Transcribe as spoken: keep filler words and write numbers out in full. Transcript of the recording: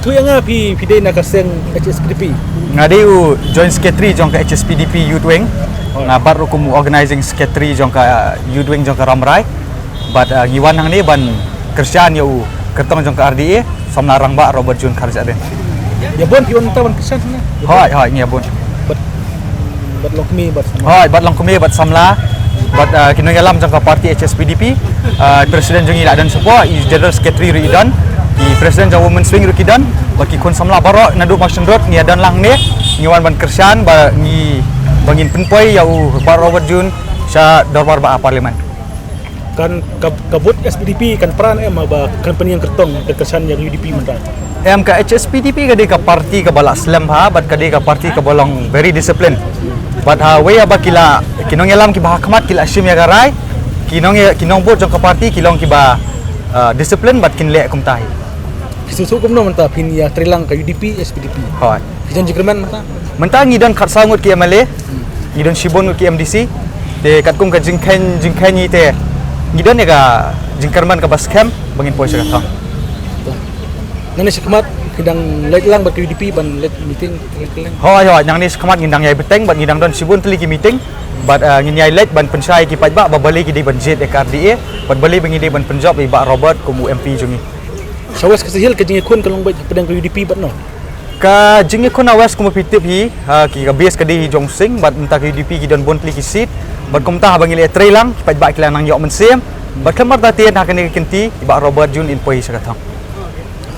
Tu ïa nga phi phi dei na ka seng H S P D P. Nga dei u Joint Secretary jong ka H S P D P Youth Wing. Nga bat ruh kum u Organizing Secretary jong ka Youth Wing jong ka Rambrai. Bad uh, ngi wan hangne ban kyrshan ïa u kyrtong jong ka R D A, samla rangbah Robert June Kharjahrin. Ïa bun phi wan mynta ban kyrshan hangne? Hoi, hoi, ngi ïa bun. Bad bad long kmie bad samla. Hoi, bad long kmie bad samla. Bad uh, ki nongïalam jong ka party H S P D P, uh, president jong ngi la don shapoh, i general secretary ruh i don, i president jong women's wing ruh ki don, bad ki khun samla baroh naduh Mawshynrut ngi ïa don lang hangne, ngi wan ban kyrshan ba ngi ba ngin pynpoi ïa u Bah Robert June sha dorbar bah parliament. Kan ka, ka vote S P D P kan pra ne em ba kan pynïeng kyrtong ka kyrshan ïa U D P mynta? Em, ka H S P D P ka dei ka party kaba la slem bha bad ka dei ka party kaba long very disciplined. Bad ha wei ba ki la ki nongïalam kiba ha khmat ki la shim ïa ka rai, ki nong ki nong vote jong ka party ki long kiba uh, discipline bad kin leh kumta hi. Phi sngewthuh kumno mynta phin ïa trei lang ka U D P S P D P? Hoi. Phi don jingkyrmen mynta? Mynta ngi don khatsaw ngut ki M L A, ngi don shibun ngut ki M D C. Te katkum ka jingkheiñ jingkheiñ ngi te ngi don ïa ka jingkyrmen kaba skhem ba ngin poi sha ka thong. Nangne shakhmat ngi dang leit lang bad ka U D P ban leit meeting, leit lang. Hoi, hoi, nangne shakhmat ngi dang ïai bteng bad ngi dang don shibun tylli ki meeting. Bad uh, ngin ïai leit ban pynshai ki paidbah ba balei ki dei ban jied ïa ka R D A bad balei ba ngi dei ban pynjop ïa i Bah Robert kum u M P jong ngi. Sha West Khasi Hills ka jingïakhun ka long beit hapdeng ka U D P bad no? Ka jingïakhun ha West kumba phi tip hi, ha, ki ka base ka dei hi jong Sing bad mynta ka U D P ki don bun tylli ki seat. Bad kumta haba ngi leh trei lang ki paidbah ki la nang ïoh mynsiem. Bad khlem artatien ha kane ka kynti i Bah Robert June in poi sha ka thong.